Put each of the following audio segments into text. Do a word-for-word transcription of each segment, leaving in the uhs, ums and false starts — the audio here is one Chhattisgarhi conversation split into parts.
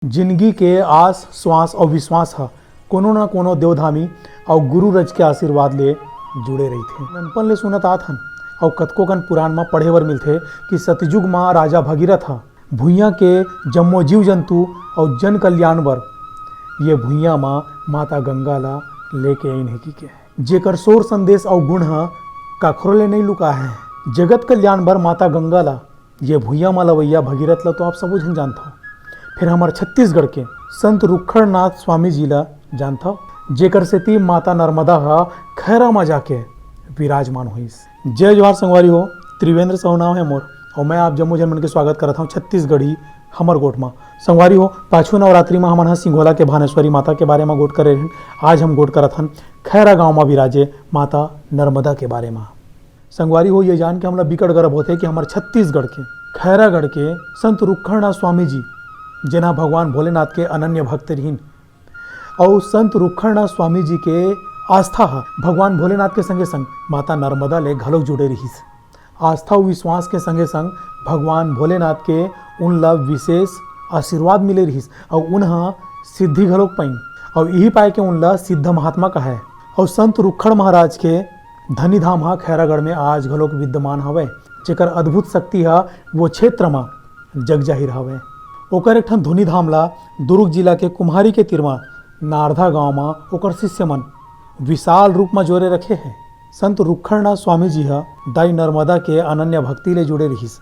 जिनगी के आस, श्वास अउ विश्वास ह कोनो न कोनो देवधामी अउ गुरु रज के आशीर्वाद ले जुड़े रहिथे। ननपन ले सुनत आत हन अउ कतको कन पुराण म पढ़े बर मिलथे कि सतयुग म राजा भगीरथ ह भुइयां के जम्मो जीव जंतु अउ जन कल्याण बर ये भुइयां म माता गंगा ला लेके अइन हे कि के। जेकर शोर संदेश अउ गुण ह काखरो ले नइ लुका हे। जगत कल्याण बर माता गंगा ला ये भुइयां म लवैया भगीरथ ल तो आप सबो झन जानथव। फेर हमर छत्तीसगढ़ के संत रुखड़नाथ स्वामी जी ल जानथव, जेकर सेती माता नर्मदा ह खैरा म जाके विराजमान होइस। जय जोहार संगवारी हो, त्रिवेंद्र साहू नाम हे मोर, अउ मैं आप जम्मो झन मन के स्वागत करत हंव छत्तीसगढ़ी हमर गोठ म। संगवारी हो, पाछू नवरात्रि म हमन ह सिंघोला के भानेश्वरी माता के बारे म गोठ करे रहेन। आज हम गोठ करत हन खैरा गांव म विराजे माता नर्मदा के बारे म। संगवारी हो, ये जान के हमला बिकट गर्व होथे कि हमर छत्तीसगढ़ के खैरागढ़ के संत रुखड़नाथ स्वामी जी, जेना भगवान भोलेनाथ के अनन्य भक्त रिहिन, अउ संत रुखड़नाथ स्वामी जी के आस्था ह भगवान भोलेनाथ के संगे संग माता नर्मदा ले घलोक जुड़े रिहिस। आस्था अउ विश्वास के संगे संग भगवान भोलेनाथ के उन ला विशेष आशीर्वाद मिले रिहिस अउ उन ह सिद्धि घलोक पाइन अउ इही पाए के उन ला सिद्ध महात्मा कहाय। अउ संत रुखड़ महाराज के धनी धाम ह खैरागढ़ में आज घलोक विद्यमान हवय, जेकर अद्भुत शक्ति ह वो क्षेत्र म जग जाहिर हवय। ओकर एक ठन धुनी धाम ला दुर्ग जिला के कुम्हारी के तीर म नारधा गांव म ओकर शिष्य मन विशाल रूप म जोरे रखे हे। संत रुखड़नाथ स्वामी जी ह दाई नर्मदा के अनन्य भक्ति ले जुड़े रिहिस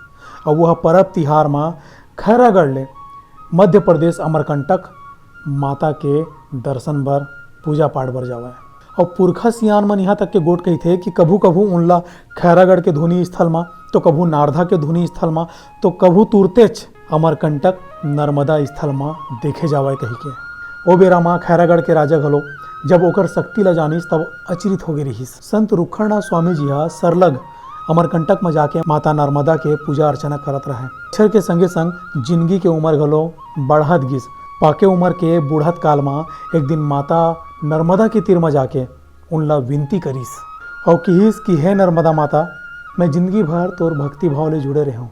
अउ वह परब तिहार म खैरागढ़ ले मध्य प्रदेश अमरकंटक माता के दर्शन बर, पूजा पाठ बर जावय। अउ पुरखा सियान मन इहां तक के गोठ कहिथे कि कभू-कभू उनला खैरागढ़ के धुनी स्थल म, तो कभू नारधा के धुनी स्थल म, तो कभू तुरतेच अमरकंटक नर्मदा स्थल म देखे जावय कहिके। ओ बेरा म खैरागढ़ के राजा घलो जब ओकर शक्ति ल जानिस, तब अचरित होगे रिहिस। संत रुखड़नाथ स्वामी जी ह सरलग अमरकंटक म जाके माता नर्मदा के पूजा अर्चना करत रहय। अक्षर के संगे संग जिनगी के उमर घलो बढ़त गिस। पाके उमर के बूढ़त काल म एक दिन माता नर्मदा के तीर म जाके उनला विनती करिस अउ किहिस कि हे नर्मदा माता, मैं जिनगी भर तोर भक्ति भाव ले जुड़े रेहेंव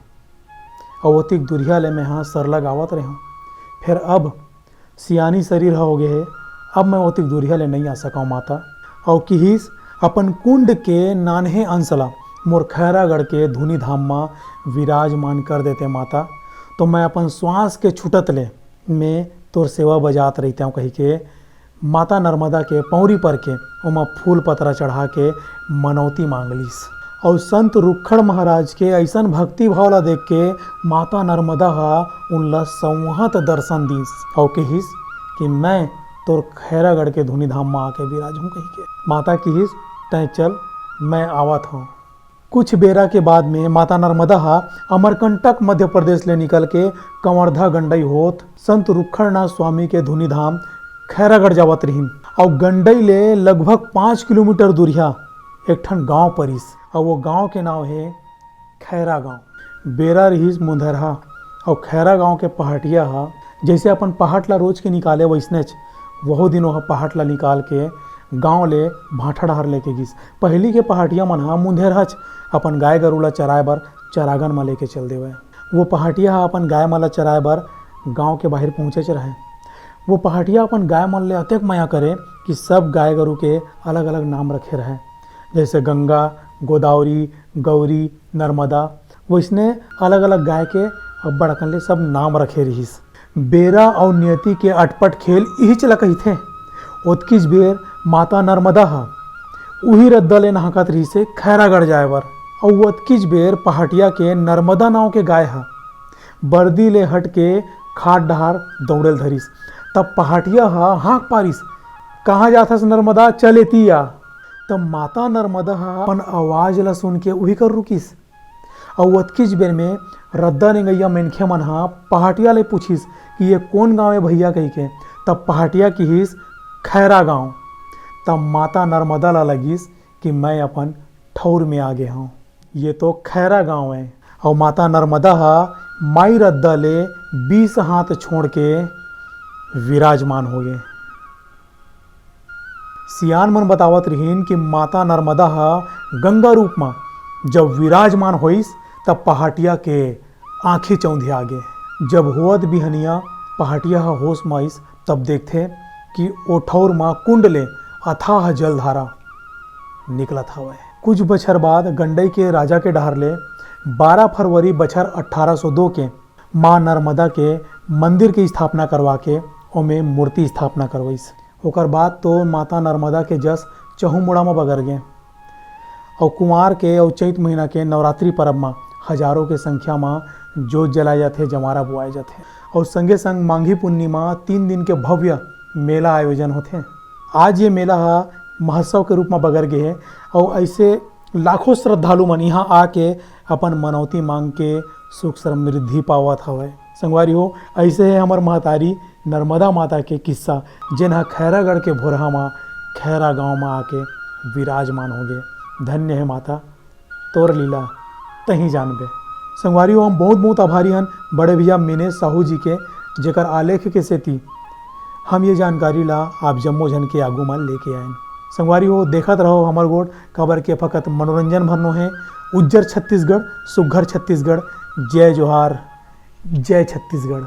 अउ ओतिक दुरिहा ले मेंहा सरलग आवत रेहेंव। फेर अब सियानी शरीर ह होगे हे, अब मैं ओतिक दुरिहा ले नइ आ सकंव माता। अउ किहिस, अपन कुंड के नान्हे अंश ला मोर खैरागढ़ के धुनी धाम म विराजमान कर देते माता, तो मैं अपन श्वास के छूटत ले में तोर सेवा बजात रहितेंव कहिके माता नर्मदा के पौंरी पर के ओमा फूल पतरा चढ़ा के मनौती मांग लिस। अउ संत रुखड़ महाराज के अइसन भक्ति भाव ला देख के माता नर्मदा ह उनला सौंहत दर्शन दिस अउ किहिस कि मैं तोर खैरागढ़ के धुनी धाम म आके विराज हूं कहिके। माता किहिस, "तैं चल, मैं आवत हंव।" कुछ बेरा के बाद में माता नर्मदा ह अमरकंटक मध्य प्रदेश ले निकल के कंवरधा गंडई होत संत रुखड़नाथ स्वामी के धुनी धाम खैरागढ़ जावत रिहिन अउ गंडई ले लगभग पाँच किलोमीटर दूरिहा एक ठन गांव परिस अउ वो गांव के नाव हे खैरा गांव। बेरा रिहिस मुंधरहा अउ खैरा गांव के पहाटिया ह जइसे अपन पहाट ला रोज के निकाले वइसनेच वहू दिन ओह पहाट ला निकाल के गांव ले भांठा डहार लेके गिस। पहिली के पहाटिया मन ह मुंधेरहच अपन गाय गरू ला चराए बर चरागन म लेके चल देवय। वो पहाटिया ह अपन गाय मन ला चराए बर गांव के बाहिर पहुंचेच रहय। वो पहाटिया अपन गाय मन ले अतेक मया करे कि सब गाय गरू के अलग-अलग नाम रखे रहय, जइसे गंगा, गोदावरी, गौरी, नर्मदा। वइसने अलग-अलग गाय के अब्बड़ अकन ले सब नाम रखे रिहिस। बेरा अउ नियति के अटपट खेल इहिच ला कहिथे। ओतकीच बेर माता नर्मदा ह उही रद्दा ले नहाकत रिहिसे खैरागढ़ जाए बर, अउ ओतकीच बेर पहाटिया के नर्मदा नांव के गाय ह बरदी ले हट के खाट डहार दौड़े ल धरिस। तब पहाटिया ह हांक पारिस, "कहां जाथस नर्मदा, चल एती आ।" तब माता नर्मदा ह अपन आवाज ला सुन के उही कर रुकिस। अउ ओतकीच बेर में रद्दा रेंगइया मनखे मन ह पहाटिया ले पूछिस कि ये कोन गांव ए भइया कहिके। तब पहाटिया किहिस, "खैरा गांव।" तब माता नर्मदा ला लगिस कि मैं अपन ठौर में आ गे हंव। ये तो खैरा गांव ए। अउ माता नर्मदा ह माई रद्दा ले बीस हाथ छोड़ के विराजमान होगे। सियान मन बतावत रिहिन कि माता नर्मदा ह गंगा रूप म जब विराजमान होइस, तब पहाटिया के आंखी चौंधिया गे। जब होवत बिहनिया पहाटिया ह होश म आइस, तब देखथे कि ओ ठौर म कुंड ले अथाह जलधारा निकलत हवय। कुछ बछर बाद गंडई के राजा के डहर ले बारह फरवरी बछर अट्ठारह सौ दो के मां नर्मदा के मंदिर के स्थापना करवा के ओमे मूर्ति स्थापना करवाइस। ओकर बाद तो माता नर्मदा के जस चहुमुड़ा म बगर गे। अउ कुंवार के अउ चैत महीना के नवरात्रि परब म हजारों के संख्या म जोत जलाए जाथे, जंवारा बोआए जाथे। अउ संगे संग मांघी पुन्नी म तीन दिन के भव्य मेला आयोजन होथे। आज ये मेला ह महोत्सव के रूप म बगर गे हे अउ ऐसे लाखों श्रद्धालु मन इहां आके अपन मनौती मांग के सुख समृद्धि पावत हवय। संगवारी हो, ऐसे हे हमर महतारी नर्मदा माता के किस्सा, जेन ह खैरागढ़ के भोरहा म खैरा गांव म आके विराजमान होगे। धन्य हे माता, तोर लीला तहीं जानबे। संगवारी हो, हम बहुत बहुत आभारी हन बड़े भैया मिनेश साहू जी के, जेकर आलेख के सेती हम ये जानकारी ला आप जम्मो झन के आगू म लेके आएन। संगवारी हो, देखत रहो हमर गोठ, काबर के फकत मनोरंजन भरनो हे। उज्जर छत्तीसगढ़, सुग्घर छत्तीसगढ़। जय जोहार, जय छत्तीसगढ़।